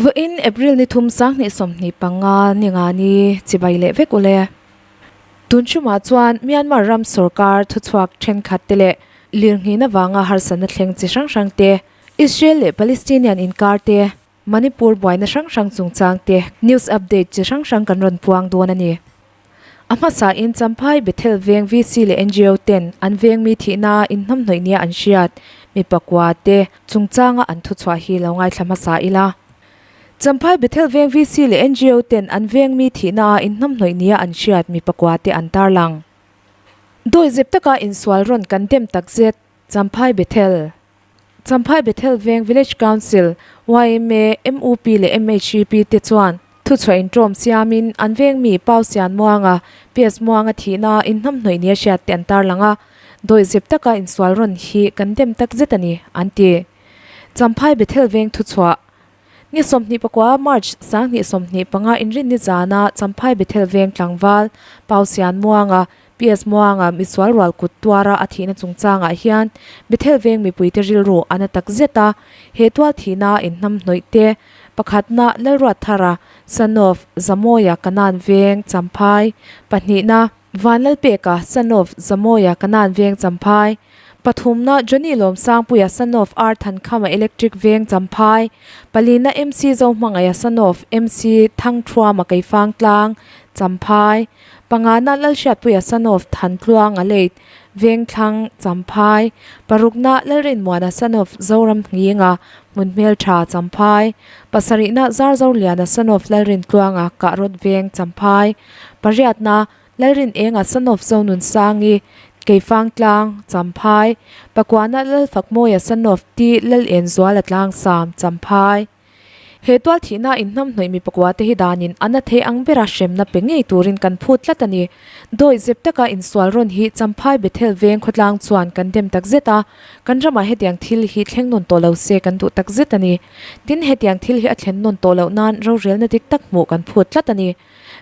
Vawiin April ni thum 2025 ni nga ni chibai leh vek ule. Tun ṭumah chuan Myanmar ram sorkar thuchhuak ṭhenkhat te leh lirnghihna vanga harsatna thleng chi hrang hrang te, Israel leh Palestinian inkar te, Manipur buaina hrang hrang chungchang te news update chi hrang hrang kan rawn puang dawn a ni. A hmasain Champhai Bethel veng VC leh ngo ten an veng mi thihna inhnamhnawih nia an hriat mi pakua te chungchanga an thuchhuah hi lo ngaithla hmasa ila. Champhai Bethel veng VC leh ngo ten an veng mi thihna a inhnamhnawih nia an hriat mi pakua te an tarlang. Dawihzep taka insual rawn kan dem takzet Champhai Bethel. Champhai Bethel Veng Village Council, yma, MUP leh MHEP te chuan thuchhuah inṭawm siamin an veng mi Pau Sian Muanga, PS Muanga thihna inhnamhnawih nia hriat te an tarlang a, dawihzep taka insual rawn hi kan dem tak zet a ni, an ti. Champhai Bethel Veng thuchhuah Ni 24 March 2025 inrinni zana Champhai Bethel Veng tlangval Pau Sian Muanga, PS Muanga misual rual kut tuara a thihna chungchangah hian Bethel Veng mipuite rilru a na tak zet a, he tual thihna inhnamhnawih te pakhatna Lalruatthara, son of Zamawia Kanan Veng Champhai, pahnihna Vanlalpeka, son of Zamawia Kanan Veng Champhai, Pathumna Johnny Lawmsangpuia son of R Thankhama Electric Veng Champhai, Palina MC Zohmangaia son of MC Thangthuama Keifang Tlang, Champhai, Pangana Lalhriatpuia son of Thantluanga Late, Vengthlang, Champhai, Parukna Lalrinmuana son of Zoram Hninga, Hmunhmeltha, Champhai, Pasarihna Zarzoliana son of Lalrintluanga Kahrot Veng, Champhai, Pariatna Lalrin enga son of Zonunsangi, Keifang Tlang, Champhai, Pakuana Lalfakmawia son of Ti Lal-Enzuala Tlangsam, Champhai. He tual thihna inhnamhnawih mi pakua te hi danin a na thei ang bera hremna pe ngei turin kan phut tlat a ni. Dawi zep taka insual rawn hi Champhai Bethel veng khawtlang chuan kan dem tak zet a, kan ramah hetiang thil hi thleng nawn tawh lo se kan duh tak zet a ni. Tin, hetiang thil hi a thlen nawn tawh loh nan rorelna dik tak hmuh kan phut tlat a ni.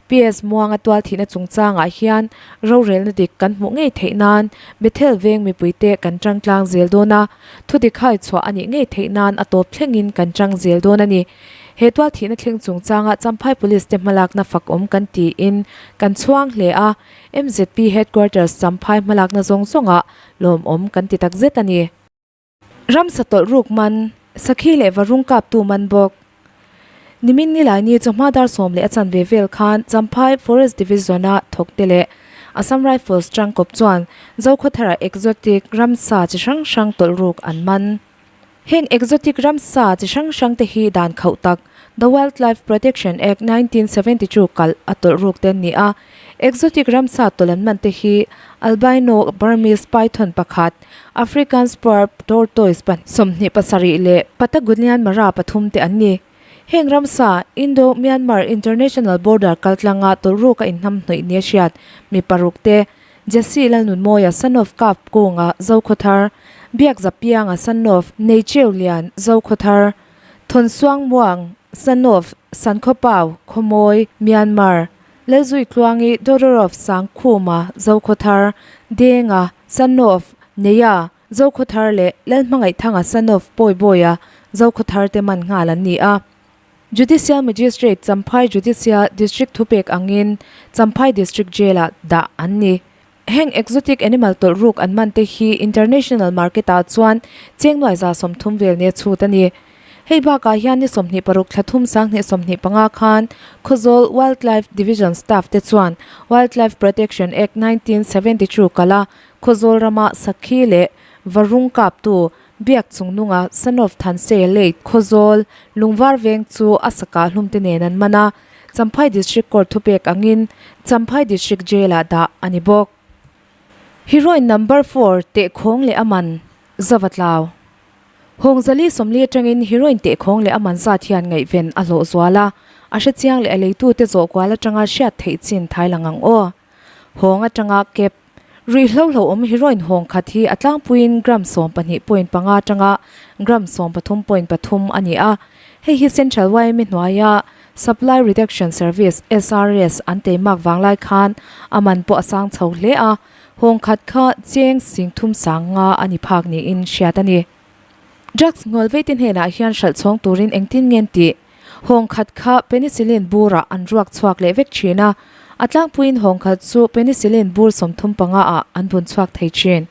PS Muanga tual thihna chungchangah hian rorelna dik kan hmuh ngei theih nan Bethel veng mipuite kan tang tlang zel dawn a, thudik hai chhuah a nih ngei theih nan a tawp thlengin kan tang zel dawn a ni. He tual thihna thleng chungchanga Champhai Police te hmalakna fakawm kan tiin kan chhuang hle a, MZP Headquarters Champhai hmalakna zawng zawngah lawmawm kan ti takzet a ni. Ramsa tawlh ruk man, sakhi leh varung kaptu man bawk. Nimin Nilaini chawhma dar 10 a chanve vel khan Champhai Forest Division-a thawkte leh Assam Rifles tangkawp chuan Zokhawthara exotic ramsa chi hrang hrang tawlh ruk an man. Heng exotic ramsa chi hrang hrang te hi dan khauh tak The Wildlife Protection Act 1972 kalh a tawlh ruk te an ni a. Exotic ramsa tawlh an man te hi albino Burmese python pakhat, African spurred tortoise 27 leh Patagonian mara pathum te an ni. Heng ramsa, Indo-Myanmar International Border kaltlanga tawlh ruk a inhnamhnawih nia hriat mi paruk te, Jesse Lalnunmawia son of Kap Kunga Zokhawthar, Biakzapianga son of Neicheulian Zokhawthar, Thawnsuang Muang son of Sankhawpau Khawmawi, Myanmar, Lalzui Tluangi daughter of Sangkhuma Zokhawthar, Denga son of Neia Zokhawthar leh Lalhmangaihthanga son of Pawibawia Zokhawthar te man nghal an ni a. Judicial Magistrate Champhai Judicial District thupek angin Champhai District Jail-ah dah an ni. Heng exotic animal tawlh ruk an man te hi international market ah chuan cheng nuai 30 vel nia chhut a ni. Hei bakah hian ni 26 thla thum 2025 khan Khawzawl Wildlife Division staff te chuan Wildlife Protection Act 1972 kala Khawzawl rama sakhi leh varung kaptu Biak chungnunga son of Thanse Late Khawzawl Lungvar veng chu a sakah hlum te nen an man a, Champhai District Court thupek angin Champhai District Jail ah dah a ni bawk. Heroin number four tehkhawng leh a man Zavatlau Hawngzali 40 atangin heroin tehkhawng leh a man zat hian ngaihven a hlawh zual a, a hrechiang leh a leitute zawh kual atanga hriat theih chin thailang ang aw. Hawng atanga kep Ruihhlo hlauhawm heroin hawng khat hi a tlangpuiin gram 12.5 atanga gram 13.3 a ni a. Hei hi Central yma hnuaia Supply Reduction Service, SRS, an teimak vanglai khan a man pawh a sang chho hle a, hawng khat kha cheng sing thum sang nga a ni phak niin hriat a ni. Drugs ngawl veite hnenah hian hralh chhawng turin engtin ngen tih? Hawng khat kha penicillin burah an ruak chhuak leh vek thin a, a tlangpuiin hawng khat chu penicillin bur 35 ah an bun chhuak thei thin.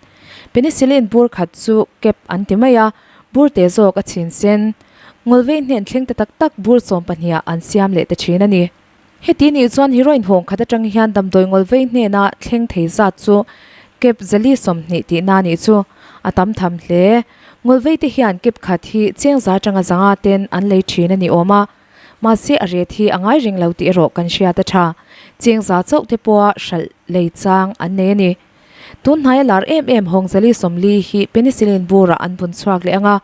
Penicillin bur khat chu kep an ti mai a, bur te zawk a chhin sen. Ngawlvei hnen thleng ta tak tak bur 12 ah an siam leh ta thin a ni. Heti nih chuan heroin hawng khat atang hian damdawi ngawlvei hnena thleng thei zat chu kep 420 tihna nih chu a tam tham hle. Ngawlvei te hian kep khat hi cheng za atanga zanga ten an lei thin a ni awm a, mahse a ret hi a ngai reng lo tih erawh kan hriat a tha. Cheng za chauh te pawha hralh lei chang an nei a ni. Tun hnaia lar em em hawng 440 hi penicillin burah an bun chhuak leh ang a,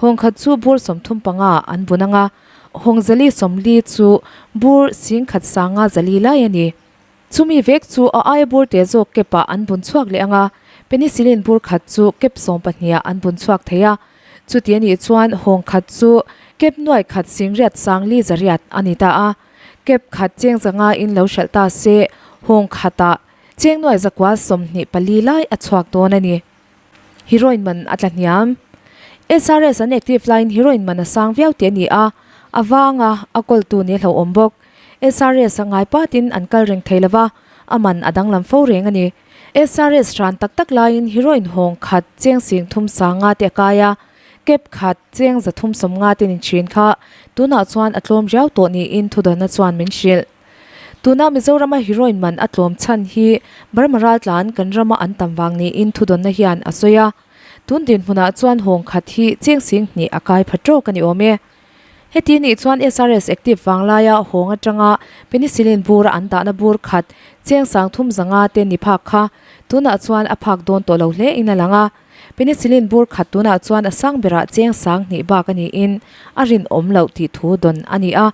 hawng khat chu bur 35 an bun ang a, Hawng 440 chu bur 10,000 sanga 400 lai a ni. Chumi vek chu a aia bur te zawk kepah an bun chhuak leh ang a, penicillin bur khat chu kep 12 ah an bun chhuak thei a. Chuti a nih chuan hawng khat chu kep nuai khat singriat sangli zariat a ni ta a. Kep khat cheng zanga in lo hralh ta se, hawng khatah cheng nuai zakua 24 lai a chhuak dawn a ni. Heroin man a tla hniam. SRS an active laiin heroin man a sang viau tih a ni a, a vanga a kawltu ni a hlauhawm bawk. SRS a ngai patin an kal reng thei lova, a man a danglam fo reng a ni. SRS hran tak tak laiin heroin hawng khat cheng sing thum sanga te a kai a, kep khat cheng 350 te nin thin kha tunah chuan a tlawm riau tawh niin thudawnna chuan min hrilh. Tuna Mizorama heroin man a tlawm chhan hi Burma raltlan kan rama an tam vang niin thudawnna hian a sawi a. Tun dinhmunah chuan hawng khat hi cheng 2000 a kai pha tawk a ni awm e. Heti nih chuan SRS active vang laia hawng atanga penicillin bura an dahna bur khat cheng 350 te ni phak kha tunah chuan a phak dawn tawh lo hle in a lang a. Penicillin bur khat tunah chuan a sang berah cheng 2000 bak a niin a rinawm loh tih thu dawn a ni a.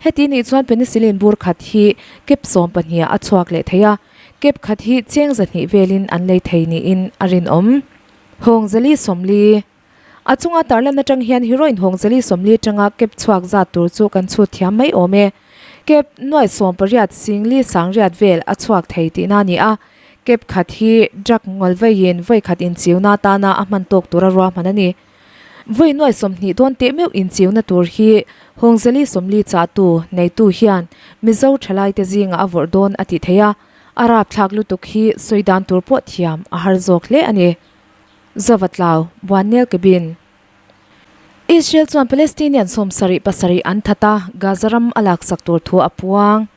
Heti nih chuan penicillin bur khat hi kep 12 ah a chhuak leh thei a, kep khat hi cheng 200 velin an lei thei niin a rinawm. Hawng 440. A chunga tarlan atang hian heroin hawng 440 atanga kep chhuak zat tur chu kan chhut thiam mai awm e. Kep nuai 18 singli sangriat vel a chhuak thei tihna a ni a. Kep khat hi drug ngawlveiin vawi khat inchiuna atana a hman tawk tura ruahman a ni. Vawi nuai 20 dawn teh meuh inchiuna tur hi hawng 440 chahtu neitu hian Mizo thalaite zingah a vawrh dawn a tih theih a, a rapthlak lutuk hi sawi dan tur pawh thiam a har zawk hle a ni. Zovatlau, Buannel Cabin. Israel chuan Palestinian 77 an that a, Gaza ram a laksak tur thu a puang.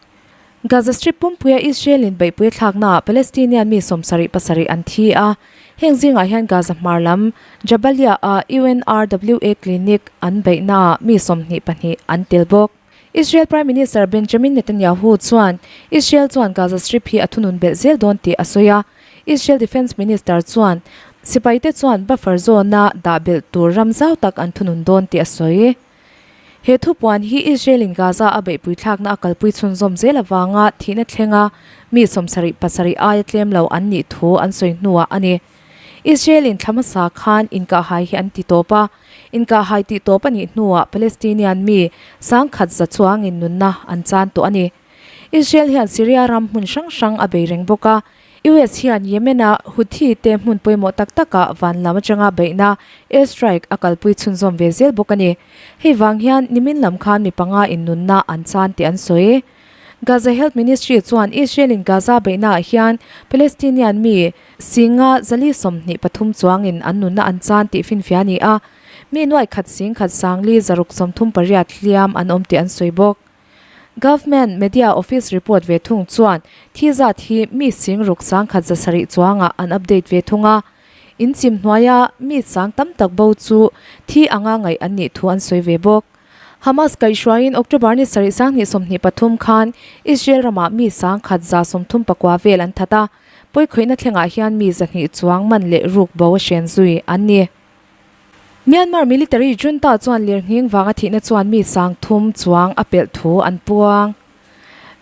Gaza Strip pumpuia Israel-in beihpui a thlaknaah Palestinian mi 77 an thi a, heng zingah hian Gaza hmar lam Jabalia-a UNRWA clinic an beihnaah mi 22 an tel bawk. Israel Prime Minister Benjamin Netanyahu chuan Israel chuan Gaza Strip hi a thunun belh zel dawn tih a sawi a. Israel Defence Minister chuan sipaite chuan buffer zone-a dah belh tur ram zau tak an thunun dawn tih a sawi. He thupuan hi Israel-in Gaza a beihpui thlakna a kalpui chhunzawm zel avanga thihna thlenga mi 77 aia tlem lo an nih thu an sawi hnuah a ni. Israel-in thla hmasa khan inkahhai hi an ti tawp a, inkahhai tih tawp a nih hnuah Palestinian mi 100,000 chuangin nunna an chan tawh a ni. Israel hian Syria ram hmun hrang hrang a bei reng bawk a, US hian Yemen-a Houthi te hmun pawimawh tak takah van lam atanga beihna air strike a kalpui chhunzawm ve zel bawk a ni. Hei vang hian nimin lam khan mi panga in nunna an chan tih an sawi. Gaza Health Ministry chuan Israel-in Gaza beihnaah hian Palestinian mi singa 423 chuangin an nunna an chan tih finfiah a ni a, mi nuai khat sing khat sangli 638 hliam an awm tih an sawi bawk. Government Media Office report ve thung chuan thi zat hi mi sing ruk 1170 chuangah an update ve thung a. In chim hnuaia mi sang tam tak bo chu thi anga ngaih an nih thu an sawi ve bawk. Hamas kaihhruaiin October ni sarih 2023 khan Israel ramah mi 1139 vel an that a, pawikhawihna thlengah hian mi 200 chuang man leh ruk bo a hren zui an ni. Myanmar military junta chuan lirnghing vanga thihna chuan mi 3000 chuang a pelh thu an puang.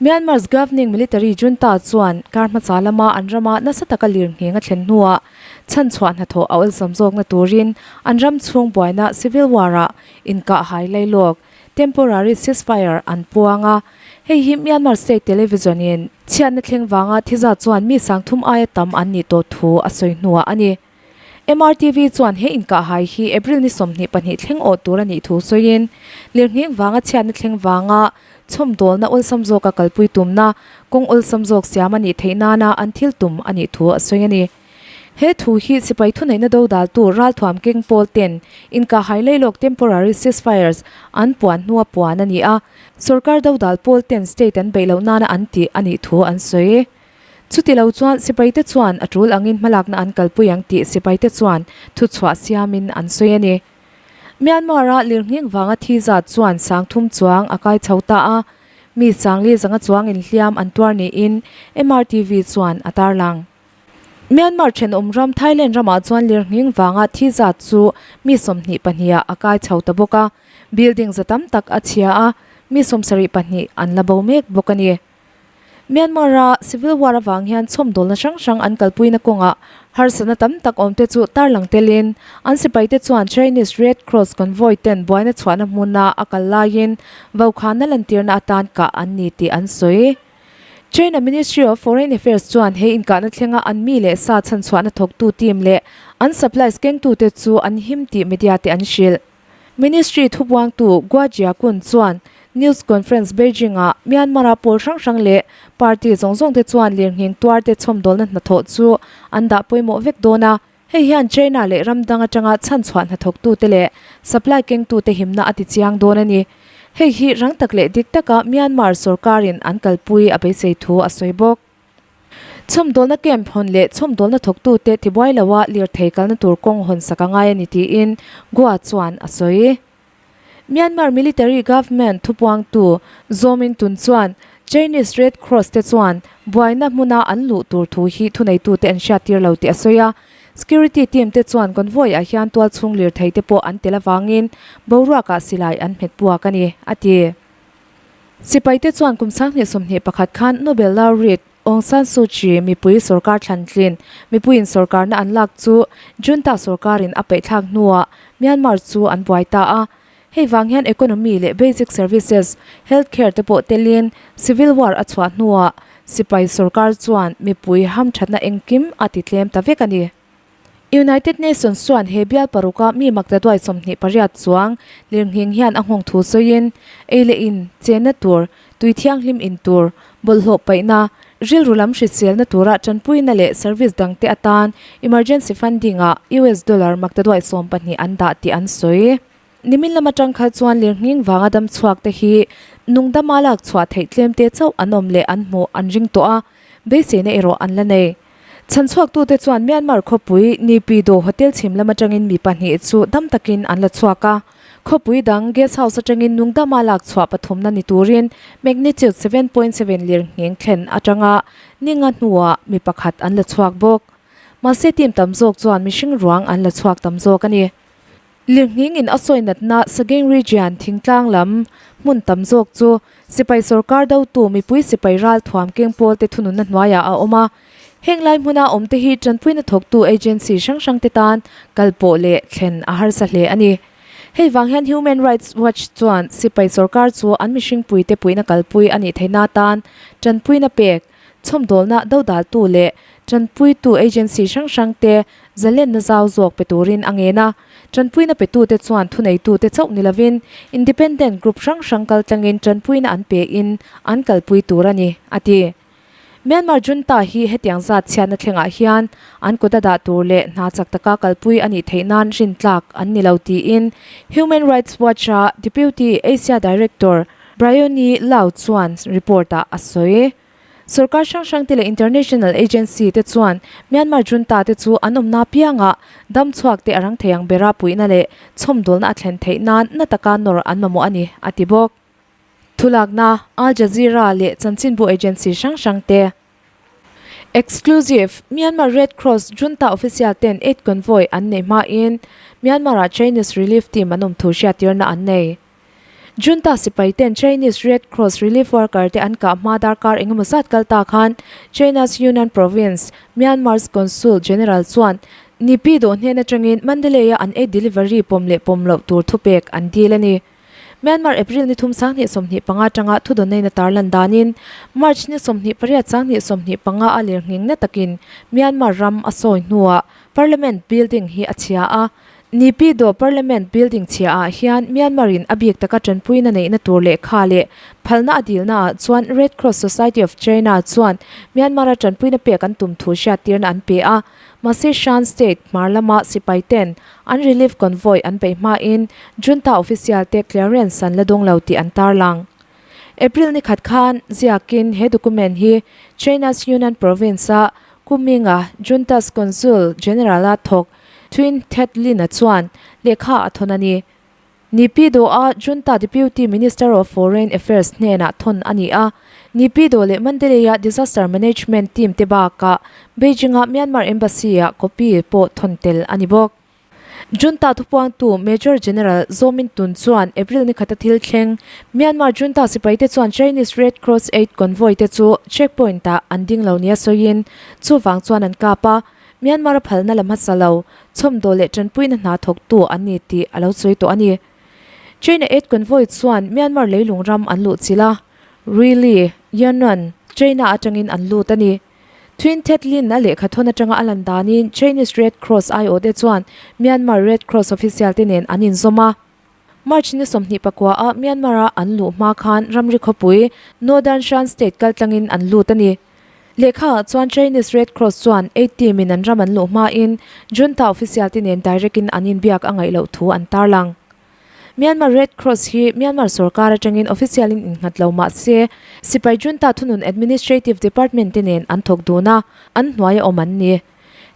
Myanmar's governing military junta chuan kar hmasa lama an rama nasa taka lirnghing a thlen hnuah chhanchhuah hnathawh a awlsam zawkna turin an ram chhung buaina civil war-ah inkahhai lailawk, temporary ceasefire, an puang a. Hei hi Myanmar state television-in chhiatna thleng vanga thi zat chuan mi 3000 aia tam an nih tawh thu a sawi hnuah a ni. MRTV chuan he inkahhai hi April ni 22 thleng awh tur a nih thu sawiin, lirnghing vanga chhiatna thleng vanga chhawmdawlna awlsam zawka kalpui tumna kawng awlsam zawk siam a nih theih nana an thil tum a nih thu a sawi a ni. He thu hi sipai thuneihna dodaltu ralthuam keng pawl ten inkahhai leilawk temporary ceasefires an puan hnua puan a ni a, sorkar dodal pawl ten state an beih loh nana an tih a nih thu an sawi. Chuti lo chuan sipaite chuan a tul angin hmalakna an kalpui ang tih sipaite chuan thuchhuah siamin an sawi a ni. Myanmar-a lirnghing vanga thi zat chuan 3000 chuang a kai chho ta a, mi 40 zanga chuang inhliam an tuar niin MRTV chuan a tarlang. Myanmar thenawm ram Thailand ramah chuan lirnghing vanga thi zat chu mi 22 ah a kai chho ta bawk a, building za tam tak a chhia a, mi 72 an la bo mek bawk a ni. Myanmar-a civil war avang hian chhawmdawlna hrang hrang an kalpuina kawngah harsatna tam tak awmte chu tarlang telin an sipaite chuan Chinese Red Cross convoy ten buaina chhuahna hmuna a kal laiin vaukhana lantirna atan kah an ni tih an sawi. China Ministry of Foreign Affairs chuan he inkahna thlenga an mi leh sa chhanchhuahna thawktu team leh an supplies kengtute chu an him tih media te an hrilh. Ministry thubuangtu Guo Jiakun chuan news conference Beijing-ah Myanmar-a pawl hrang hrang leh party zawng zawngte chuan lirnghing tuarte chhawmdawlna hnathawh chu an dah pawimawh vek dawn a. Hei hian China leh ram dang atanga chhanchhuah hnathawktute leh supply kengtute himna a tichiang dawn a ni. Hei hi rang tak leh dik taka Myanmar sorkarin an kalpui a beisei thu a sawi bawk. Chhawmdawlna camp hawn leh chhawmdawlna thawktute tibuai loa lirthei kalna tur kawng hawn sak a ngai a ni tiin Goa chuan a sawi. Myanmar military government thupuangtu Zaw Min Tun chuan Chinese Red Cross te chuan buaina hmuna an luh tur thu hi thuneitute an hriattir lo tih a sawi a. Security team te chuan convoy ah hian tualchhung lirthei te pawh an tel avangin boruakah silai an hmet puak a ni, a ti. Sipaite chuan kum 2021 khan Nobel laureate Aung San Suu Kyi mipui sorkar thlantlin mipuiin sorkarna an lak chu junta sorkarin a paihthlak hnuah Myanmar chu an buai ta a. Hei vang hian economy leh basic services, health care te pawh telin civil war a chhuah hnuah sipai sorkar chuan mipui hamthatna engkim a ti tlem ta vek a ni. United Nations chuan he bial paruka mi maktaduai 28 chuang lirnghing hian a nghawng thu sawiin, ei leh in, chenna tur, tui thianghlim in tur, bawlhhlawh paihna, rilru lam hriselna tura tanpuina leh service dangte atan emergency funding ah US dollar maktaduai 12 an dah tih an sawi. Nimin lam atang kha chuan lirnghing vanga dam chhuak te hi nungdama lak chhuah theih tlemte chauh an awm leh an hmuh an ring tawh a, beiseina erawh an la nei. Chhanchhuaktute chuan Myanmar khawpui Naypyidaw Hotel chhim lam atangin mi pahnih chu dam takin an la chhuak a. Khawpui dang guest house atangin nungdama lak chhuah pathumna ni turin magnitude 7.7 lirnghing thlen atanga ninga hnuah mi pakhat an la chhuak bawk. Mahse team tam zawk chuan mihring ruang an la chhuak tam zawk a ni. Lirnghing in a sawi natna Sagaing Region thingtlang lam hmun tam zawk chu sipai sorkar dotu mipui sipai ral thuam keng pawl te thununna hnuaiah a awm a. Heng lai hmuna awm te hi tanpuina thawktu agency hrang hrang te tan kal pawh leh thlen a harsa hle a ni. Hei vang hian Human Rights Watch chuan sipai sorkar chu an mihringpui te puihna kalpui a nih theihna atan tanpuina pek chhawmdawlna dodaltu leh tanpuitu agency hrang hrang te zalenna zau zawk pe turin a ngen a. Tanpuina petute chuan thuneitute chauh ni lovin independent group hrang hrang kaltlangin tanpuina an pein an kalpui tur a ni, a ti. Myanmar junta hi hetiang zat chhiatna thlengah hian an kut a dah tur leh hna chak taka kalpui a nih theih nan rintlak an ni lo tiin Human Rights Watch-a Deputy Asia Director Bryony Lau chuan report-ah a sawi. Sorkar hrang hrang te leh international agency te chuan Myanmar junta te chu an awmna piangah dam chhuak te a rang thei ang bera puihna leh chhawmdawlna a thlen theih nan na taka nawr an mamawh a ni, a ti bawk. Thulakna, Al Jazeera leh chanchinbu agency hrang hrang te. Exclusive, Myanmar Red Cross junta official ten aid convoy an neih hmain Myanmar-ah Chinese relief team an awm thu hriattirna an nei. Junta sipai ten Chinese Red Cross relief worker te an kah hma darkar engemaw zat kal ta khan China's Yunnan Province, Myanmar's Consul General chuan Naypyidaw hnen atangin Mandalay-a an aid delivery pawm leh pawm loh tur thupek an dil a ni. Myanmar April ni thum 2025 atanga thudawnnain a tarlan danin March ni 28 2025 a lirnghing na takin Myanmar ram a sawi hnuah Parliament building hi a chhia a. Naypyidaw Parliament building chhia ah hian Myanmar in a bik taka tanpuina neihna tur lehkha leh phalna a dilna ah chuan Red Cross Society of China chuan Myanmar a tanpuina pek an tum thu hriattirna an pe a. Mahse Shan State hmar lama sipai ten an relief convoy an beih hmain junta official te clearance an la dawng lo tih an tarlang. April ni khat khan ziakin he document hi China's Yunnan province a Kunming-a junta's consul general-a thawk Twin Thet Lin-a chuan lehkha a thawn a ni. Naypyidaw-a junta deputy minister of foreign affairs hnenah thawn a ni a. Naypyidaw leh Mandalay-a disaster management team te bakah Beijing-a Myanmar embassy-ah copy pawh thawn tel a ni bawk. Junta thupuangtu Major General Zaw Min Tun chuan April ni khata thil thleng Myanmar junta sipaite chuan Chinese Red Cross aid convoy te chu checkpoint ah an ding lo nia sawiin chuvang chuan an kap a, Myanmar a phalna la hmasa lo, chhawmdaw leh tanpuina hna thawktu an ni tih a lo sawi tawh a ni. China aid convoy chuan Myanmar leilung ram an luh chilh a, Ruili, Yunnan, China atangin an lut a ni. Twin Thet Lin a lehkha thawn atanga a lan danin Chinese Red Cross aiawh te chuan Myanmar Red Cross official te nen an inzawm a. March ni 24 ah Myanmar a an luh hma khan ramri khawpui Northern Shan State kaltlangin an lut a ni. Lehkha ah chuan Chinese Red Cross chuan aid team in an ram an luh hmain junta official te nen direct in an inbiak a ngaih loh thu an tarlang. Myanmar Red Cross hi Myanmar sorkar atangin official in innghat lo mah se, sipai junta thunun administrative department te nen an thawk dun a, an hnuai a awm an ni.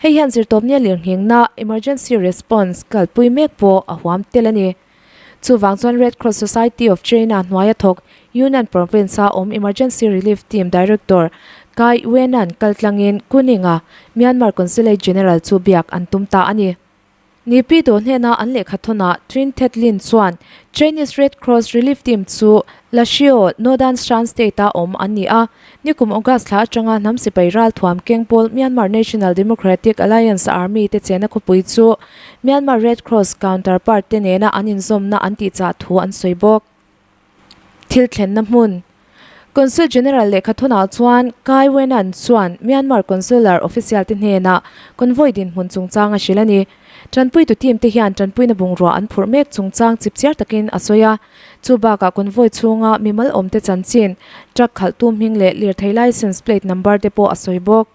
Hei hian zirtawpnia lirnghingna, emergency response, kalpui mek pawh a huam tel a ni. Chuvang chuan Red Cross Society of China hnuaia thawk Yunnan Province-a awm Emergency Relief Team Director Kai Wen-a'n kaltlangin Kuning-a Myanmar Consulate General chu biak an tum ta a ni. Naypyidaw hnena an lehkha thawnah Twin Thet Lin chuan Chinese Red Cross Relief Team chu Lashio, Northern Shan State-a awm an ni a. Nikum August thla atanga hnam sipai ralthuam keng pawl Myanmar National Democratic Alliance Army te chena khawpui chu Myanmar Red Cross counterpart te nena an inzawmna an tihchah thu an sawi bawk. Thil thlenna hmun Consul General lehkha thawnah chuan Kai Wenan chuan Myanmar Consular official te hnenah convoy dinhmun chungchang a hrilh a ni. Tanpuitu team te hian tanpuina bungrua an phurh mek chungchang chipchiar takin a sawi a. Chu bakah convoy chhunga mimal awmte chanchin, truck khalhtu hming leh lirthei license plate number te pawh a sawi bawk.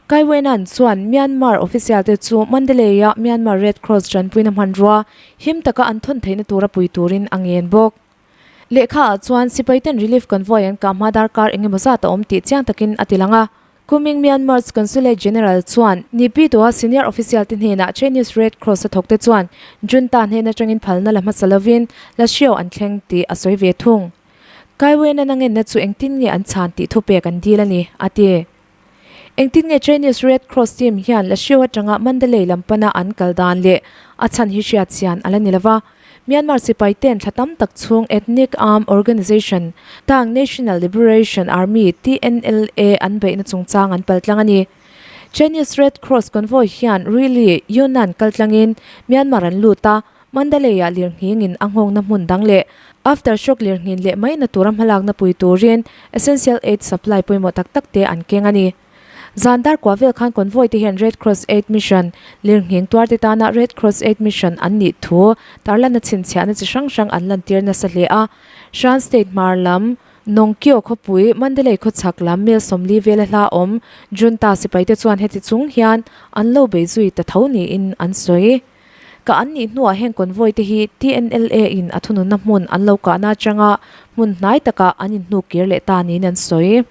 Kai Wenan chuan Myanmar official te chu Mandalay-a Myanmar Red Cross tanpuina hmanrua him taka an thawn theihna tura pui turin a ngen bawk. Lehkha ah chuan sipai ten relief convoy an kah hma darkar eng emaw zat a awm tih chiang takin a ti lang a. Kuming Myanmar's Consulate General chuan Naypyidaw-a senior official te hnenah Chinese Red Cross a thawk te chuan junta hnen atangin phalna la hmasa lovin Lashio an thleng tih a sawi ve thung. Kai Wenan a ngenna chu engtin nge an chhan tih thupek an dil a ni, a ti. Engtin nge Chinese Red Cross team hian Lashio atanga Mandalay lam pana an kal dan leh a chhan hi hriat chian a la ni lova. Myanmar sipai ten thla tam tak chhung ethnic armed organisation Tang National Liberation Army, TNLA, an beihna chungchang an paltlang a ni. Chinese Red Cross convoy hian Ruili, Yunnan kaltlangin Myanmar an lut a, Mandalay-ah lirnghingin a nghawngna hmun dang leh aftershock lirnghin leh mai na tura hmalakna pui turin essential aid supply pawimawh tak tak te an keng a ni. Zan dar kua vel khan convoy te hian Red Cross Aid Mission, lirnghing tuar te tana Red Cross Aid Mission an nih thu tarlanna chhinchhiahna chi hrang hrang an lantir nasa hle a. Shan State hmar lam, Nongkio khawpui, Mandalay khawchhak lam mel 40 vela hla awm junta sipaite chuan heti chung hian an lo bei zui ta tho niin an sawi. Ka an nih hnuah heng convoy te hi TNLA in a thununna hmun an lo kahna atanga hmun hnai takah an inhnuk kir leh ta niin an sawi.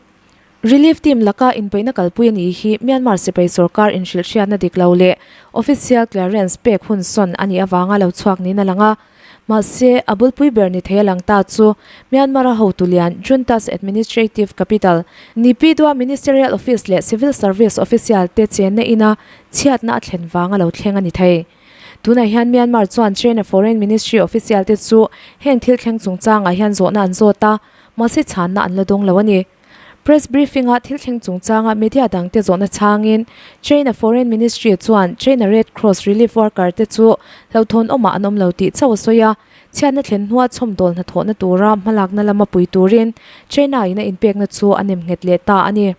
Relief team laka inbeihna kalpui a nih hi Myanmar sipai sorkar inhrilhhriatna dik lo leh official clearance pek hun sawn a nih avanga lo chhuak niin a lang a. Mahse, a bulpui ber ni thei a lang ta chu Myanmar-a hotu lian Junta's administrative capital Naypyidaw ministerial office leh civil service official te chenna ina chhiatna a thlen vanga lo thleng a ni thei. Tunah hian Myanmar chuan China foreign ministry official te chu heng thil thleng chungchangah hian zawhna an zawt a, mahse chhanna an la dawng lo a ni. Press briefing-a thil thleng chungchanga media dangte zawhna chhangin China Foreign Ministry chuan China Red Cross relief worker te chu hlauhthawn awmah an awm lo tih chauh a sawi a, chhiatna thlen hnua chhawmdawl hnathawhna tura hmalakna lama pui turin China-in a inpekna chu a nem nghet leh ta a ni.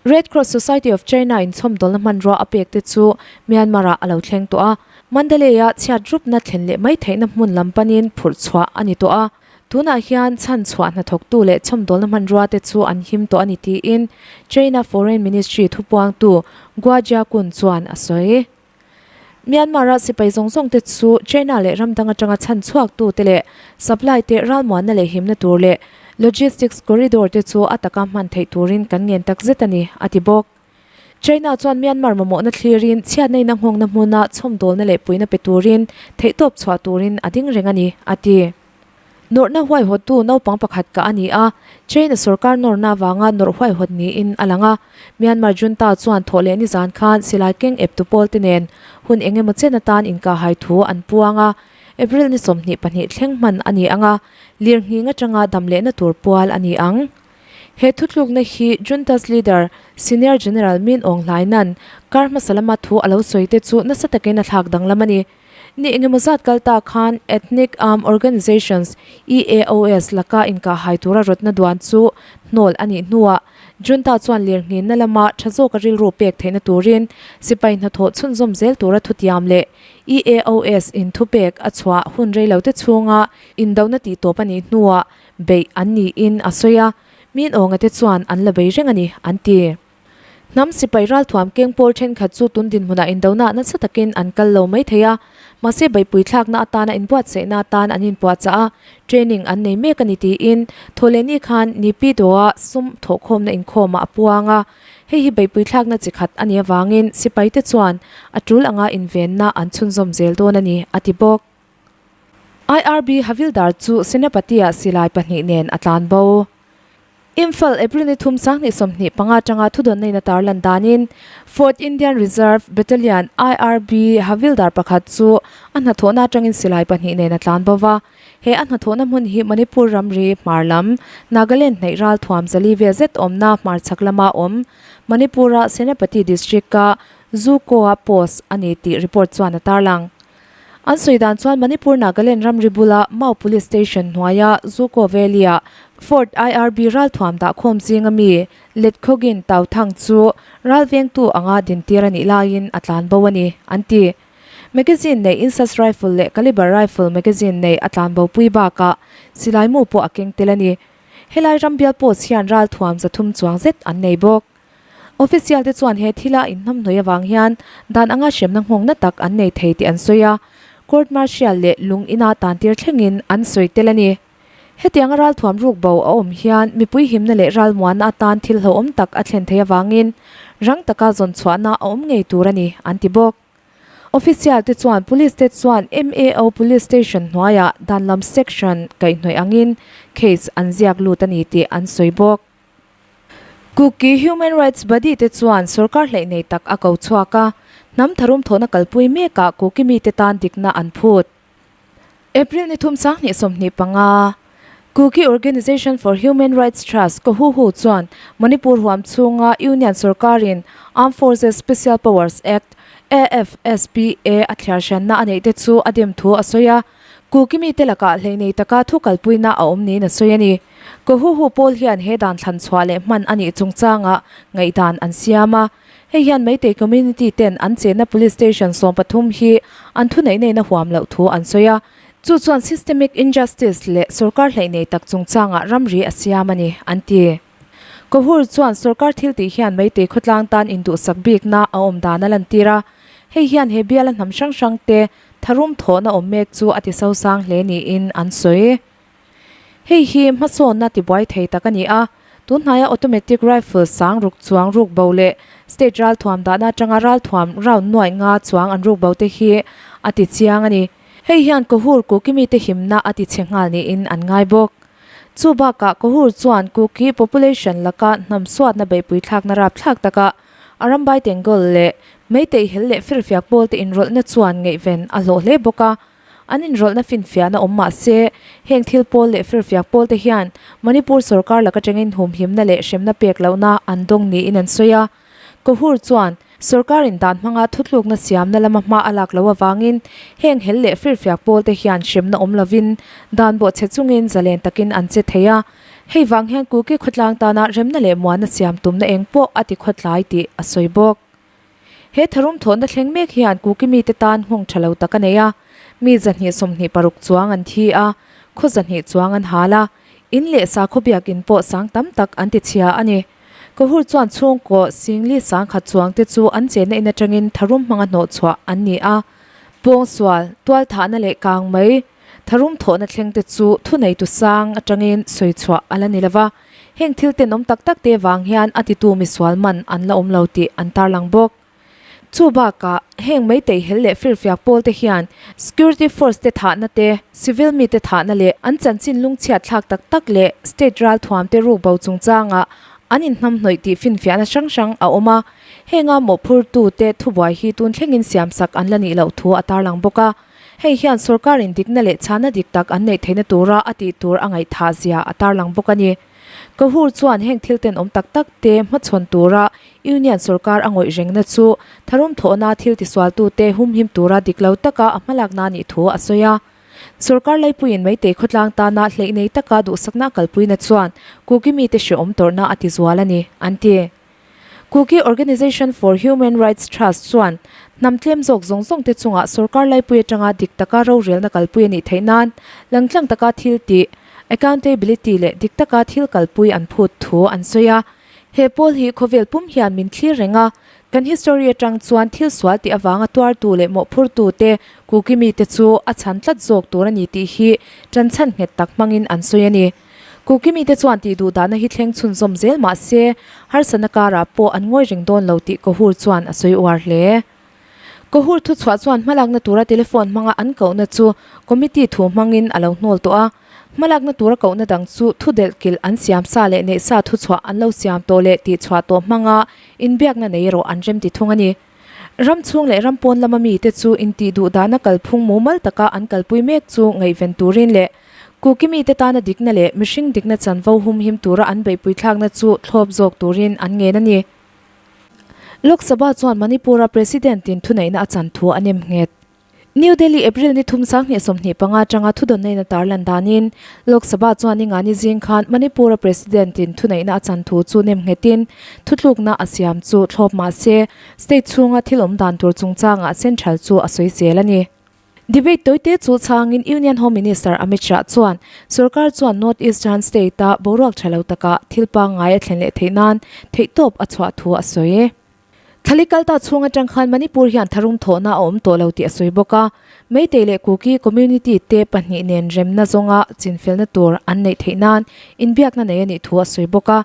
Red Cross Society of China in chhawmdawlna hmanrua a pek te chu Myanmar-ah a lo thleng tawh a, Mandalay-a chhiat rupna thlen leh mai theihna hmun lam panin phurh chhuah a ni tawh a. Tunah hian chhan chhuah hnathawktu leh chhawmdawlna hmanrua te chu an him tawh a ni tiin China Foreign Ministry thupuangtu Guo Jiakun chuan a sawi. Myanmar-a sipai zawng zawng te chu China leh ram dang atanga chhan chhuaktu te leh supply te ralmuanna leh himna tur leh logistics corridor te chu a taka hman theih turin kan ngen tak zet a ni, a ti bawk. China chuan Myanmar mamawhna thlirin chhiatna in a nghawngna hmuna chhawmdawlna leh puihna pe turin theihtawp chhuah turin a ding reng a ni, a ti. Nawrhna huaihawttu naupang pakhat kah a ni a, China sorkar nawrna avanga nawrh huaihawt niin a lang a. Myanmar junta chuan thawh leh nizan khan silai keng eptu pawlte nen hun eng emaw chen atan inkahhai thu an puang a, April ni 22 thleng hman a ni ang a, lirnghing atanga dam lehna tur pual a ni ang. He thutlukna hi Junta's leader Senior General Min Aung Hlaina'n kar hmasa lama thu a lo sawi te chu nasa takin a thlak danglam a ni. Ni engemaw zat kal ta khan Ethnic Armed Organizations, EAOs, laka inkahhai tura rawtna duan chu hnawl a nih hnuah Junta chuan lirnghinna lama tha zawka rilru pek theihna turin sipai hnathawh chhunzawm zel tura thutiam leh EAOs in thupek a chhuah hun reilote chhunga indona tihtawp a nih hnuah beih an niin a sawi a, Min Awnga te chuan an la bei reng a ni, an ti. Hnam sipai ralthuam keng pawl thenkhat chu tun dinhmunah indona nasa takin an kal lo mai thei a, mahse beihpui thlakna atana inbuatsaihna atan an inpuahchah a, training an nei mek a ni tiin Thawhlehni khan Nipidawah sum thawhkhawmna inkhawmah a puang a, hei hi beihpui thlakna chi khat a nih avangin sipaite chuan a tul anga invenna an chhunzawm zel dawn a ni, a ti bawk. IRB Havildar chu Senapati-ah silai pahnih nen a tlan bo. Imphal, April ni thum 2025 atanga thudawnna in a tarlan danin Fourth Indian Reserve Battalion, IRB, Havildar pakhat chu a hnathawhna atangin silai pahnih nen a tlan bo va. He a hnathawhna hmun hi Manipur ramri hmar lam, Nagaland hnaih ral thuam zali vel zet awmna hmar chhak lama awm Manipur-a Senapati district-a Zuko-a post a ni tih report chuan a tarlang. An sawi dan chuan Manipur Nagaland ramri bula Mao Police Station hnuaia Zuko Valley-ah Fort IRB ralthuam dahkhawm zinga mi Letkhawgin Tauthang chu ralvengtu anga dintir a nih laiin a tlan bo a ni, an ti. Magazine nei Insas Rifle leh Caliber Rifle magazine nei a tlan bopui bakah silaimu pawh a keng tel a ni. Helai rambial post hian ralthuam 300 chuang zet an nei bawk. Official te chuan he thila inhnamhnawih avang hian dan anga hremna nghawngna tak an nei thei tih an sawi a, court martial leh lung ina tantir thlengin an sawi tel a ni. Hetianga ralthuam ruk bo a awm hian mipui himna leh ralmuanna atan thil hlauhawm tak a thlen theih avangin rang taka zawn chhuahna a awm ngei tur a ni, an ti bawk. Official te chuan police te chuan MAO Police Station hnuaiah dan lam section kaihhnawih angin case an ziak lut a ni tih an sawi bawk. Kuki Human Rights Body te chuan sorkar hleih nei tak a ko chhuak a, hnam tharum thawhna kalpui mekah Kuki mite tan dikna an phut. April ni thum 2025, Kuki Organisation for Human Rights Trust, KOHUHU, chuan Manipur huam chhunga Union sorkarin Armed Forces Special Powers Act, AFSPA, a thliar hranna a neih te chu a dem thu a sawi a, Kuki mite lakah hleih nei taka thu kalpuina a awm niin a sawi a ni. Kohuhu pawl hian he dan thlan chhuah leh hman a nih chungchangah ngaihdan an siam a. Hei hian Meitei community ten an chenna police station 13 hi an thuneih neihna huam loh thu an sawi a. Chu chuan systemic injustice leh sorkar hleih nei tak chungchangah ramri a siam a ni, an ti. Kohur chuan sorkar thil tih hian Meitei khawtlang tan induhsak bikna a awm dan a lantir a. Hei hian he biala hnam hrang hrang te tharum thawhna awm mek chu a ti sosang hle niin an sawi. Hei hi hmasawnna tibuai thei tak a ni a, tunhnaia automatic rifle sang ruk chuang ruk bo leh state ralthuam dahna atanga ralthuam round nuaih nga chuang an ruk bo te hi a ti chiang a ni. Hei hian Kohur Kuki mite himna a ti chhe nghal niin an ngai bawk. Chu bakah Kohur chuan Kuki population laka hnam suatna beihpui thlakna rapthlak taka Arambai Tenggol leh Meitei hel leh firfiak pawlte inrawlhna chuan ngaihven a hlawh hle bawk a. An inrawlhna finfiahna awm mah se, heng thil pawl leh firfiak pawl te hian Manipur sorkar laka tangin humhimna leh hremna pek lohna an dawng niin an sawi a. Kohur chuan, sorkarin dan hmanga thutlukna siamna lama hma a lak loh avangin heng hel leh firfiak pawl te hian hremna awm lovin dan bawhchhe chungin zalen takin an che thei a. Hei vang hian Kuki khawtlang tana remna leh muanna siam tumna eng pawh a ti khawtlai tih a sawi bawk. He tharum thawhna thleng mek hian Kuki mite tan nghawng tha lo tak a nei a, mi 226 chuang an thi a, khaw 200 chuang an hal a, in leh sakhaw biakin pawh sang tam tak an ti chhia a ni. Kohur chuan chhungkaw Singli 10,000 chuang te chu an chenna in atangin tharum hmanga hnawh chhuah an ni a, pawngsual, tualthahna leh kang mai, Tharum thawhna thleng te chu thuneitu sang atangin sawi chhuah a la ni lova, heng thil tenawm tak tak te vang hian a titu misual man an la awm lo tih an tarlang bawk. Chu bakah, heng meitei hel leh firfiak pawl te hian security force te thahna te, civil mite thahna leh an chanchin lungchhiat thlak tak tak leh state ralthuam te ruk bo chungchangah an inhnamhnawih tih finfiahna hrang hrang a awm a, henga mawhphurtu te thubuai hi tun thlengin siamsak an la nih loh thu a tarlang bawk a. Hei hian sorkarin dikna leh chhana dik tak an neih theihna tura a tih tur a ngaihthah zia a tarlang bawk a ni. Kohur chuan heng thil tenawm tak tak te hmachhawn tura Union sorkar a ngawih rengna chu tharum thawhna thil tisualtute humhim tura dik lo taka a hmalakna nih thu a sawi a. Sorkar laipuiin Meitei khawtlang tana hleih nei taka duhsakna a kalpuina chuan Kuki mite hrehawm tawrhna a tizual a ni, an ti. Kuki Organization for Human Rights Trust chuan hnam tlem zawk zawng zawng te chungah sorkar laipui atanga dik taka rorelna kalpui a nih theih nan langtlang taka thil tih, accountability, leh dik taka thil kalpui an phut thu an sawi a. He pawl hi khawvel pum hian min thlir reng a, kan history atang chuan thil sual tih avanga tuartu leh mawhphurtu te Kuki mite chu a chhan tlat zawk tur a ni tih hi tanchhan nghet tak hmangin an sawi a ni. Kuki mite chuan tih duh dahna hi thleng chhunzawm zel mah se, harsatna karah pawh an ngawi reng dawn lo tih Kohur chuan a sawi uar hle. Kohur thuchhuah chuan hmalakna tura telephone hmanga an kohna chu committee thu hmangin a lo hnawl tawh a, hmalakna tura kohna dang chu thu delh kilh an siam sa leh neih sa thuchhuah an lo siam tawh leh tihchhuah tawh hmanga inbiakna nei erawh an remti thung a ni. Ram chhung leh ram pawn lama mite chu intih duh dahna kalphung mumal taka an kalpui mek chu ngaihven turin leh Kuki mite tana dikna leh mihring dikna chanvo humhim tura an beihpui thlakna chu thlawp zawk turin an ngen a ni. Lok Sabha chuan Manipur-a President-in thuneihna a chan thu a nem nghet. New Delhi, April ni thum 2025 atanga thudawnnain a tarlan danin, Lok Sabha chuan Ningani zing khan Manipur-a President-in thuneihna a chan thu chu nem nghetin thutlukna a siam chu thlawp mah se, state chhunga thil awm dan tur chungchangah central chu a sawi zel a ni. Debate tawite chu chhangin Union Home Minister Amit Shah chuan sorkar chuan North Eastern state-a boruak tha lo takah thil pangngai a thlen leh theih nan theihtawp a chhuah thu a sawi. Thali kalta chhung atang khan Manipur hian tharum thawhna a awm tawh lo tih a sawi bawk a, Meitei leh Kuki community te pahnih nen remna zawnga chinfelna tur an neih theih nan inbiakna nei a nih thu a sawi bawk a.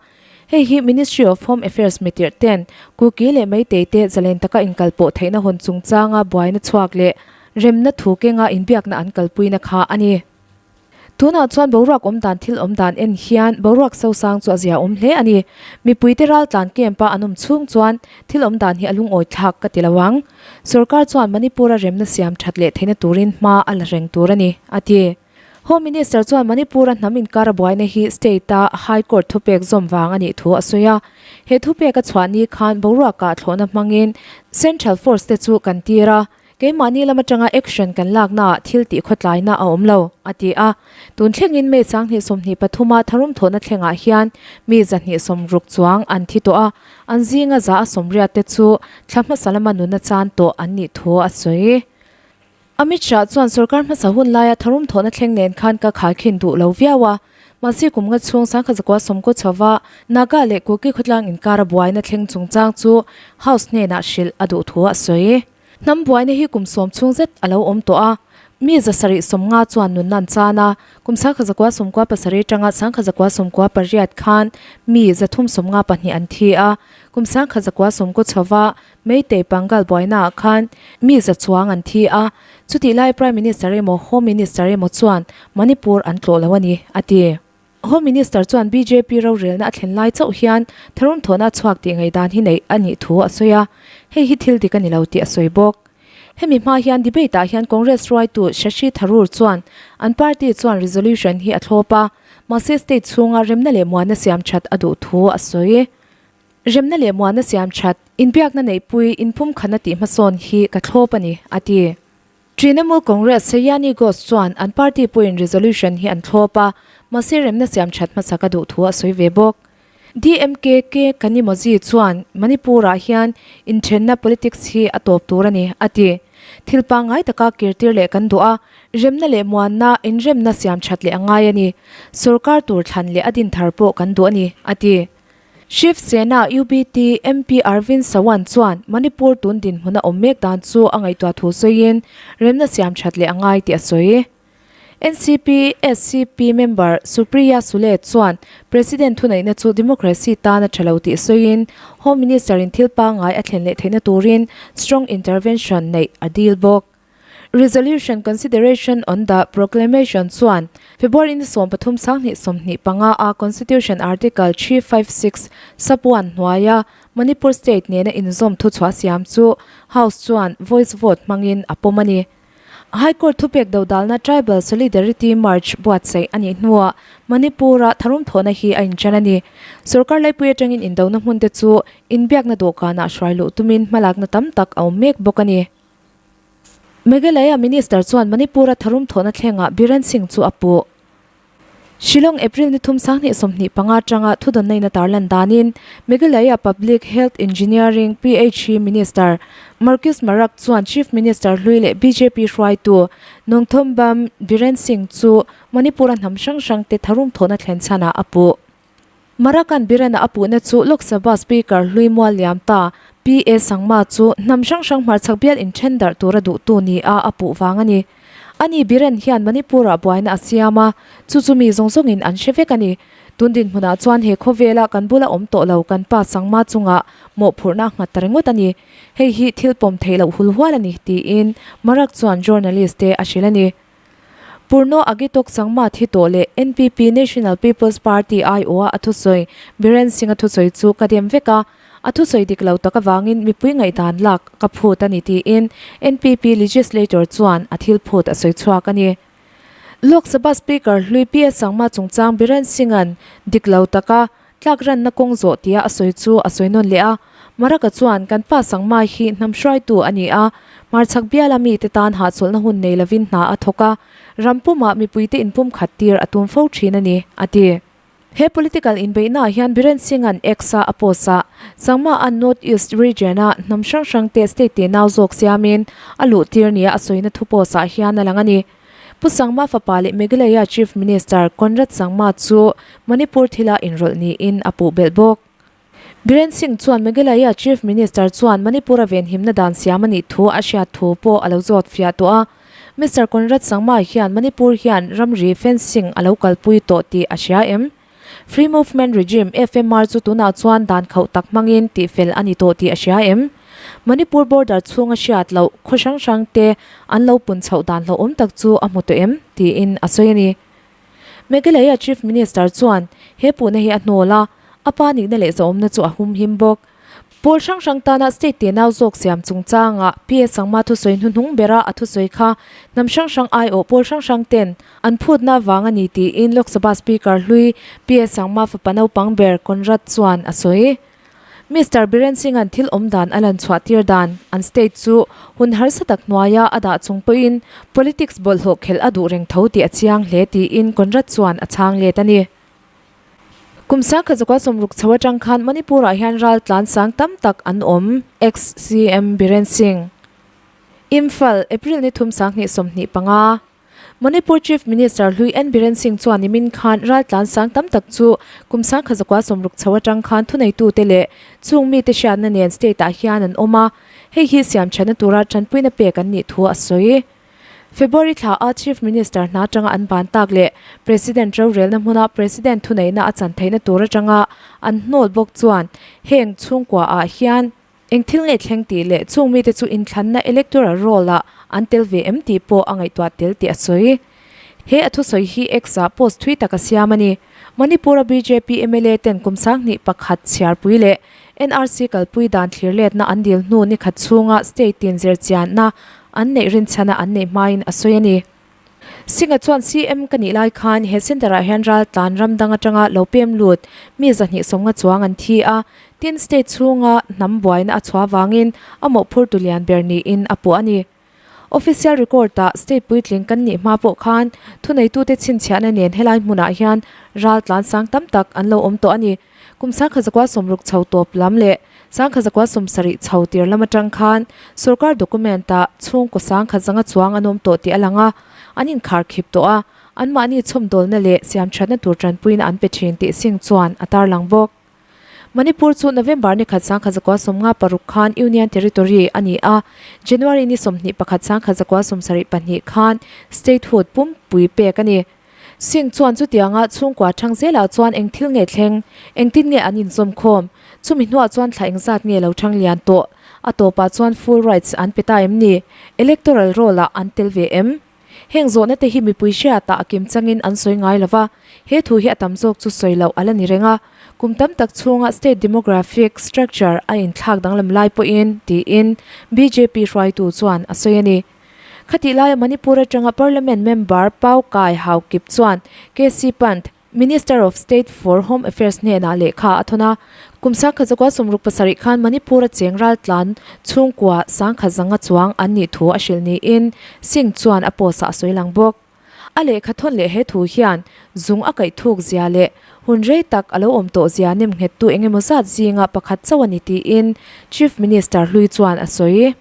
Hei hi Ministry of Home Affairs mitirh ten Kuki leh Meitei te zalen taka inkalpawh theihna hawn chungchanga buaina chhuak leh remna thu kenga inbiakna an kalpuina kha a ni. Tunah chuan boruak awm dan thil awm dan en hian boruak sosang chu a zia awm hle a ni. Mipuite raltlan camp-a an awm chhung chuan thil awm dan hi a lungawi thlak ka ti lo ang. Sorkar chuan Manipur-a remna siam that leh theihna turin hma a la reng tur a ni, a ti. Home Minister chuan Manipur-a hnam inkara buaina hi state-a High Court thupek zawm vang a nih thu a sawi a. He thupek a chhuah ni khan boruakah thlawhna hmangin Central Force te chu kan tir a. Keimahni lam atanga action kan laknaah thil tih khawtlaina a awm lo, a ti a. Tun thlengin May 2023 a tharum thawhna thlengah hian mi 260 chuang an thi tawh a, an zinga za a sawmriat te chu thla hmasa lama nuna chan tawh an nih thu a sawi. Amit Shah chuan sorkar hmasa hun laia tharum thawhna thleng nen khan ka khaikhin duh lo viau a, mahse kum nga chhung 1990 chhova Naga leh Kuki khawtlang inkara buaina thleng chungchang chu House hnenah hrilh a duh thu a sawi. Hnam buaina hi kum sawm chhung zet a lo awm tawh a, mi 750 chuan nunna an chan a, kum 1997 atanga 1998 khan mi 352 an thi a, kum 1990 chhova Meitei Pangal buainaah khan mi za chuang an thi a, chutih lai Prime Minister emaw Home Minister emaw chuan Manipur an tlawh lo a ni, a ti. Home Minister chuan bjp rorelna a thlen lai chauh hian tharum thawhna a chhuak tih ngaihdan hi neih a nih thu a sawi a, hei hi thil dik a ni lo tih a sawi bawk. Hemi hma hian debate ah hian Congress hruaitu Shashi Tharoor chuan an party chuan resolution hi a thlawp a, mahse state chhunga remna leh muanna siam that a duh thu a sawi. Remna leh muanna siam that, inbiakna neihpui inpumkhatna tih hmasawn hi ka thlawp a ni, a ti. Trinamool Congress Sayani Ghosh chuan an party pawhin resolution hi an thlawp a, mahse remna siam that hmasa ka duh thu a sawi ve bawk. DMK K Kanimozhi chuan Manipur-ah hian inthenna politics hi a tawp tur a ni, a ti. Thil pangngai taka kirtir leh kan duh a, remna leh muanna inremna siam that leh a ngai a ni. Sorkar tur thlan leh a din thar pawh kan duh a ni, a ti. Shiv Sena UBT MP Arvind Sawant chuan Manipur tun dinhmun a awm mek dan chu a ngaihtuah thu sawiin remna siam that leh a ngai tih a sawi. NCP SCP member Supriya Sule chuan President thuneihna chu democracy tan a tha lo tih sawiin Home Minister in thil pangngai a thlen leh theihna turin strong intervention neih a dil bawk. Resolution Consideration on the Proclamation chuan February ni 13 sanghnih 25 a Constitution Article 356 sub 1 hnuaia Manipur State nena inzawm thuchhuah siam chu House chuan voice vote hmangin a pawm a ni. High Court thupek dodalna Tribal Solidarity March buatsaih a nih hnuah Manipur-a tharum thawhna hi a inṭan a ni. Sorkar laipui aṭangin indona hmunte chu inbiakna dawhkanah hruai luh tumin hmalakna tam tak a awm mek bawk a ni. Meghalaya Minister chuan Manipur-a tharum thawhna thlengah Biren Singh chu a puh. Shillong, April ni thum 2025 atanga thudawnna in a tarlan danin Meghalaya Public Health Engineering, PHE, Minister Marcus Marak chuan Chief Minister hlui leh bjp hruaitu Nongthombam Biren Singh chu Manipur-a hnam hrang hrangte tharum thawhna thlen chhanah a puh. Marakan Biren-a a puhna chu Lok Sabha Speaker hlui mual liam ta PA Sangma chu hnam hrang hrang hmarchhak bial inthen darh tura duhtu nia a puh vang a ni. Ani Biren hian Manipur-ah buaina a siam a, chu chu mi zawng zawngin an hre vek a ni. Tun dinhmunah chuan he khawvela kan bula awm tawh lo kan pa Sangma chungah mawhphurhna a nghat ta ringawt a ni. Hei hi thil pawm theih loh hul hual a ni, tiin Marak chuan journalist te a hrilh a ni. Purno Agitok Sangma thi tawh leh NPP, National People's Party, aiawha a thusawi Biren Singh-a thusawi chu ka dem vek a, a thusawi dik lo tak avangin mipui ngaihdan lak ka phut a ni tiin NPP legislator chuan a thil phut a sawi chhuak a ni. Lok Sabha Speaker hlui PS Sangma chungchang Biren Singh-a'n dik lo taka Tlak ranna kawng zawh tia a sawi chu a sawi nawn leh a, Maraka chuan kan pa Sangmai hi hnam hruaitu a ni a, hmarchhak biala mite tan hahchawlhna hun nei lovin hna a thawk a, ram pumah mipuite inpumkhat tir a tum fo thin a ni, a ti. He political inbeihnaah hian Biren Singh-a'n X-a a post ah, Sangma-a'n North East region-a hnam hrang hrangte state tenau zawk siamin a luh tir nia a sawina thu post ah hian a lang a ni. Pu Sangma fapa leh Meghalaya Chief Minister Conrad Sangma chu Manipur thila inrawlh niin a puh belh bawk. Biren Singh chuan Meghalaya Chief Minister chuan Manipur-a venhimna dan siam a nih thu a hriat thu pawh a lo zawt fiah tawh a. Mister Conrad Sangma hian Manipur hian ramri fencing a lo kalpui tawh tih a hria em? Free Movement Regime, FMR, chu tunah chuan dan khauh tak hmangin tihfel a ni tawh tih a hria em? Manipur border chhunga hriat loh khaw hrang hrang te an lo pun chhoh dan hlauhawm tak chu a hmu tawh em? tiin a sawi a ni. Meghalaya Chief Minister chuan he puhna hi a hnawl a, a pa nihna leh zahawmna chu a humhim bawk. Pawl hrang hrang tana state tenau zawk siam chungchangah PA Sangma thusawi hnuhnung bera a thusawi kha hnam hrang hrang aiawh pawl hrang hrang ten an phutna vang a ni tiin Lok Sabha Speaker hlui PA Sangma fapa naupang ber Conrad chuan a sawi. Mister Biren Singh-a'n thil awm dan a lan chhuah tir dan an state chu hun harsa tak hnuaia a dah chung pawhin politics bawlhhlawh khelh a duh reng tho tih a chiang hle tiin Conrad chuan a chhang let a ni. Kum sangkhat zakua sawmruk chho atang khan Manipur-ah hian ral tlan sang tam tak an awm, Ex-CM Biren Singh. Imphal, April ni thum 2025. Manipur Chief Minister hlui N Biren Singh chuan nimin khan ral tlan sang tam tak chu kum sangkhat zakua sawmruk chho atang khan thuneitute leh chung mite hriatna nen state-ah hian an awm a, hei hi siamthatna tura tanpuina pek an nih thu a sawi. February thla a Chief Minister hna atanga an ban tak leh President rorelna hmuna President thuneihna a chan theihna tur atanga an hnawl bawk chuan heng chhungkua ah hian eng thil nge thleng tih leh chung mite chu inthlanna electoral roll ah an tel ve em tih pawh a ngaihtuah tel tih a sawi. He a thusawi hi X ah post thui tak a siam a ni. Manipur a bjp mla ten kum 21 chhiarpui leh NRC kalpui dan thlir letna an dil hnu ni khat chhunga state tin zirchianna. an neih rinchhana an neih hmain a sawi a ni. Singh-a chuan CM ka nih lai khan he centre-ah hian raltlan ram dang atanga lo pem lut mi 250 chuang an thi a, tin state chhunga hnam buaina a chhuah vangin a mawhphurtu lian ber niin a puh a ni. Official record-ah state puitling kan nih hma pawh khan thuneitute chhinchhiahna nen helai hmunah hian raltlan sang tam tak an lo awm tawh a ni. Kum 1960 chho tawp lam leh 1970 chho tir lam atang khan sorkar document-ah chhungkaw 10,100 chuang an awm tawh tih a lang a, an inkharkhip tawh a, anmahni chhawmdawlna leh siamthatna tur tanpuina an pe thin tih Singh chuan a tarlang bawk. Manipur chu November ni khat 1956 khan Union Territory a ni a, January ni 21 1972 khan statehood pumpui pek a ni. Singh chuan chutianga chhungkua thang zelah chuan eng thil nge thleng, engtin nge an inzawm khawm, chumi hnuah chuan thla engzat nge lo thang lian tawh, a tawpah chuan full rights an pe ta em ni, electoral roll-ah an tel ve em? Heng zawhna te hi mipui hriatah a kim changin an sawi ngai lo va, he thu hi a tam zawk chu sawi loh a la ni reng a. Kum tam tak chhunga state demographic structure a inthlak danglam lai pawhin tiin bjp hruaitu chuan a sawi a ni. Khatih laia Manipur atanga Parliament member Pau Kai Haokip chuan KC Pant, Minister of State for Home Affairs hnenah lehkha a thawn a, kum 1967 khan Manipur-a cheng raltlan chhungkua 10,100 chuang an nih thu a hrilh niin Singh chuan a post-ah a sawi lang bawk. A lehkha thawn leh he thu hian zung a kaih thuk zia leh hun rei tak a lo awm tawh zia nemnghettu eng emaw zat zinga pakhat chauh a ni tiin Chief Minister hlui chuan a sawi.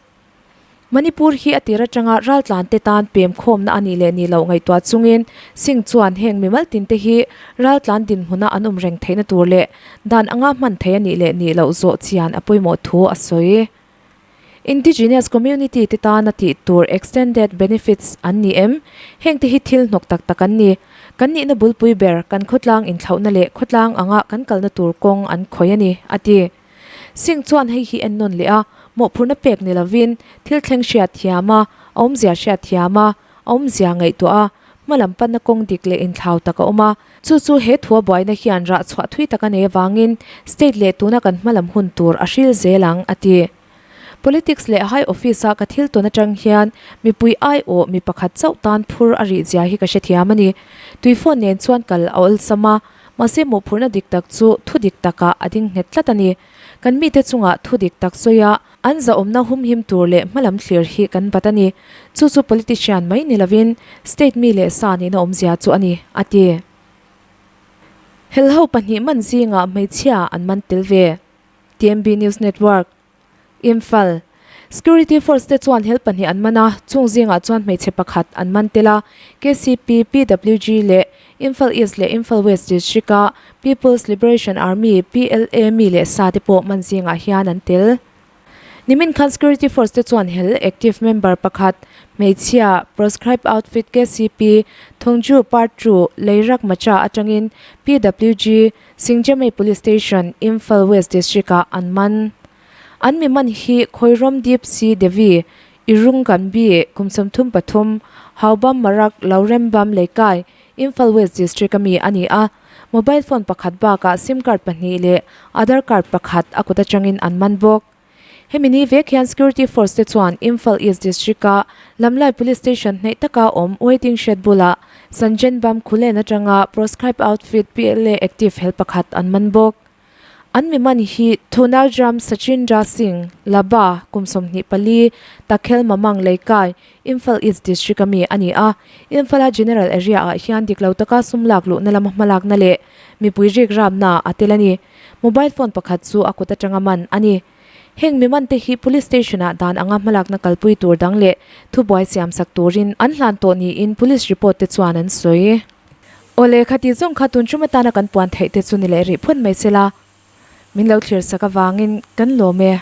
Manipur hi a tir atanga raltlante tan pem khawmna a nih leh nih loh ngaihtuah chungin Singh chuan heng mimal tinte hi raltlan dinhmuna an awm reng theihna tur leh dan anga hman theih a nih leh nih loh zawh chian a pawimawh thu a sawi. Indigenous community te tana tih tur extended benefits an ni em? Hengte hi thil hnawk tak tak an ni. Kan nihna bulpui ber kan khawtlang inthlauhna leh khawtlang anga kan kalna tur kawng an khawih a ni, a ti. Singh chuan hei hi en nawn leh a, mawhphurhna pek ni lovin thil thleng hriat thiam a, a awmzia hriat thiam a, a awmzia ngaihtuah a, hma lam panna kawng dik leh inthlau tak a awm a. Chu chu he thua buaina hian rah chhuah thui tak a nei avangin state leh tuna kan hma lam hun tur a hril zel ang, a ti. Politics leh high office-a ka thil tawn atang hian mipui aiawh mi pakhat chauh tan phur a rih zia hi ka hrethiam a ni. Tui phone nen chuan kal a awlsam a, mahse mawhphurhna dik tak chu thu dik takah a ding nghet tlat a ni. Kan mite chungah thu dik tak sawi a, an zahawmna humhim tur leh hmalam thlir hi kan bat a ni. Chu chu politician mai ni lovin state mi leh sa nihna awmzia chu a ni, a ti. Helho pahnih man zingah hmeichhia an man tel ve. TMB News Network, Imphal, Security Force te chuan hel pahnih an man a, chung zingah chuan hmeichhe pakhat an man tel a, KCP, PWG leh Imphal East leh Imphal West District a People's Liberation Army, PLA, mi leh sa te pawh man zingah hian an tel. Nimin khan Security Force te chuan hel active member pakhat, hmeichhia, proscribed outfit KCP, Thongju Part Two, Leirak Macha atangin PWG, Singjamei Police Station, Imphal West District-ah an man. An mi man hi Khoirom Deep C Devi, Irung Ganbi, kum 33, Haobam Marak Laurembam Leikai, Imphal West District-a mi a ni a. Mobile phone pakhat bakah sim card pahnih leh Aadhaar card pakhat a kut atangin an man bawk. Hemi ni vek hian Security Force te chuan Imphal East District-a Lamlai Police Station hnaih taka awm waiting shed bulah Sanjenbam Khulen atanga proscribed outfit PLA active hel pakhat an man bawk. An mi man hi Thunaljam Sachindra Singh, Laba, kum 24, Takhel Mamang Leikai, Imphal East District-a mi a ni a. Imphal-a General Area-ah hian dik lo taka sum lak luhna lama hmalakna leh mipui rik ramna a tel a ni. Mobile phone pakhat chu a kut atanga man a ni. Heng mi man te hi Police Station ah dan anga hmalakna kalpui tur dang leh thubuai siam sak turin an hlan tawh niin Police report te chuan an sawi. Awle, khati zawng kha tun tum atana kan puan theih te chu ni leh rih phawt mai se la, min lo thlir sak avangin kan lawm e.